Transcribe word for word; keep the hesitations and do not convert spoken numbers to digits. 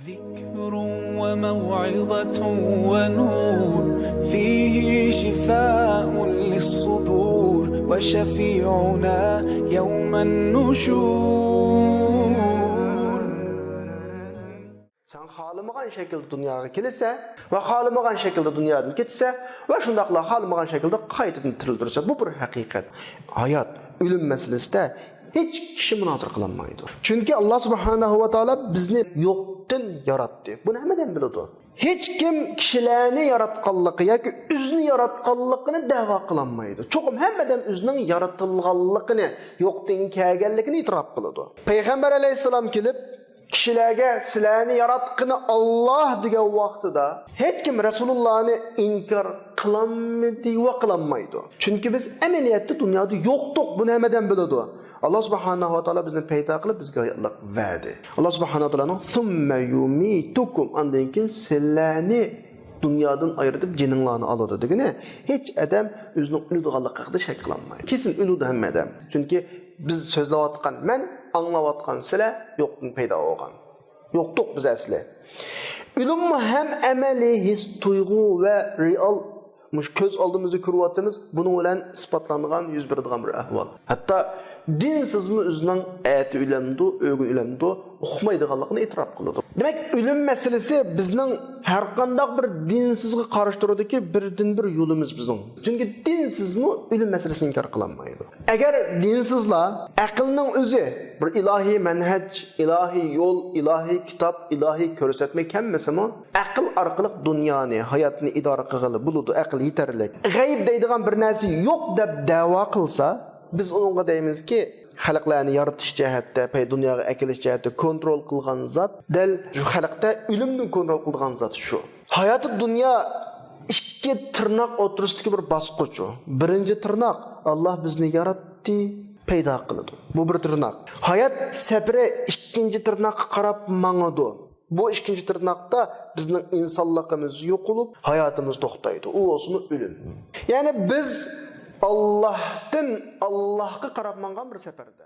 ذكر وموعظة ونور، فيه شفاء للصدور، وشفيعنا يوم النشور. سەن خالىمىغان شەكىلدە دۇنياغا كېلىسە ۋە خالىمىغان شەكىلدە دۇنيادىن كېتىسە ۋە شۇنداقلا خالىمىغان شەكىلدە قايتىدىن تىرىلدۈرسە، بۇ بىر ھەقىقەت. ھايات، ئۆلۈم مەسىلىسىدە ھېچ كىشى مۇنازىرە قىلالمايدۇ. چۈنكى ئاللا سۇبھانەھۇ ۋە تائالا بىزنى يوقتىن ياراتتى. بۇنى ھەممە ئادەم بىلىدۇ. ھېچكىم كىشىلەرنى ياراتقانلىقى ياكى ئۆزىنى ياراتقانلىقىنى دەۋا قىلالمايدۇ. چوقۇم ھەممە ئادەم ئۆزىنىڭ يارىتىلغانلىقىنى، يوقتىن كەلگەنلىكىنى ئېتىراپ قىلىدۇ. پەيغەمبەر ئەلەيھىسسالام كېلىپ، كىشىلەرگە سىلەرنى ياراتقىنى ئاللا دېگەن ۋاقتىدا، ھېچكىم رەسۇلۇللانى ئىنكار قىلالمىدى ۋە قىلالمايدۇ. چۈنكى بىز ئەمەلىيەتتە دۇنيادا يوقتۇق، بۇنى ھەممە ئادەم بىلىدۇ. ئاللا سۇبھانەھۇ ۋە تائالا بىزنى پەيدا قىلىپ، بىزگە ھاياتلىق بەردى. ئاللا سۇبھانەھۇ ۋە تائالانىڭ «سۇممە يۇمىتۇكۇم»، ئاندىن كېيىن سىلەرنى دۇنيادىن ئايرىتىپ جېنىڭلارنى ئالىدۇ دېگىنى، ھېچ ئادەم ئۆزىنىڭ ئۆلىدىغانلىقى ھەققىدە شەك قىلالمايدۇ. كېسىن ئۆلىدۇ ھەممە ئادەم. چۈنكى بىز سۆزلەۋاتقان مەن، ئاڭلاۋاتقان سىلەر يوقتىن پەيدا بولغان. يوقتۇق بىز ئەسلى. ئۆلۈممۇ ھەم ئەمەلىي ھېس تۇيغۇ ۋە رېئال، مۇشۇ كۆز ئالدىمىزدا كۆرۈۋاتىمىز، بۇنىڭ بىلەن ئىسپاتلانغان، يۈز بېرىدىغان بىر ئەھۋال. ھەتتا دىنسىزمۇ ئۆزىنىڭ ئەتە ئۆلەمدۇ، ئۆگۈن ئۆلەمدۇ، ئۇقمايدىغانلىقىنى ئېتىراپ قىلىدۇ. دېمەك، ئۆلۈم مەسىلىسى بىزنىڭ ھەرقانداق بىر دىنسىزغا قارشى تۇرىدىكى بىردىنبىر يولىمىز بىزنىڭ. چۈنكى دىنسىزمۇ ئۆلۈم مەسىلىسىنى ئىنكار قىلالمايدۇ. ئەگەر دىنسىزلار ئەقىلنىڭ ئۆزى بىر ئىلاھىي مەنھەج، ئىلاھىي يول، ئىلاھىي كىتاب، ئىلاھىي كۆرسەتمە كەلمىسىمۇ، ئەقىل ئارقىلىق دۇنيانى، ھاياتنى ئىدارە قىلغىلى بولىدۇ، ئەقىل يېتەرلىك. غەيىب دەيدىغان بىر نەرسە يوق دەپ دەۋا قىلسا، بىز ئۇنىڭغا دەيمىزكى، خەلقلەرنى يارىتىش جەھەتتە، پەي-، دۇنياغا ئەكېلىش جەھەتتە كونترول قىلغان زات دەل شۇ خەلقتە ئۆلۈمنى كونترول قىلىدىغان زات شۇ. ھاياتى دۇنيا ئىككى تىرناق ئوتتۇرىسىدىكى بىر باسقۇچ ئۇ. بىرىنچى تىرناق، ئاللا بىزنى ياراتتى، پەيدا قىلىدۇ. بۇ بىر تىرناق. ھايات سەپىرى ئىككىنچى تىرناققا قاراپ ماڭىدۇ. بۇ ئىككىنچى تىرناقتا بىزنىڭ ئىنسانلىقىمىز يوقىلىپ، ھاياتىمىز توختايدۇ. ئۇ بولسىمۇ ئۆلۈم. يەنى بىز ئاللاھتىن ئاللاھقا قاراپ ماڭغان بىر سەپەردە.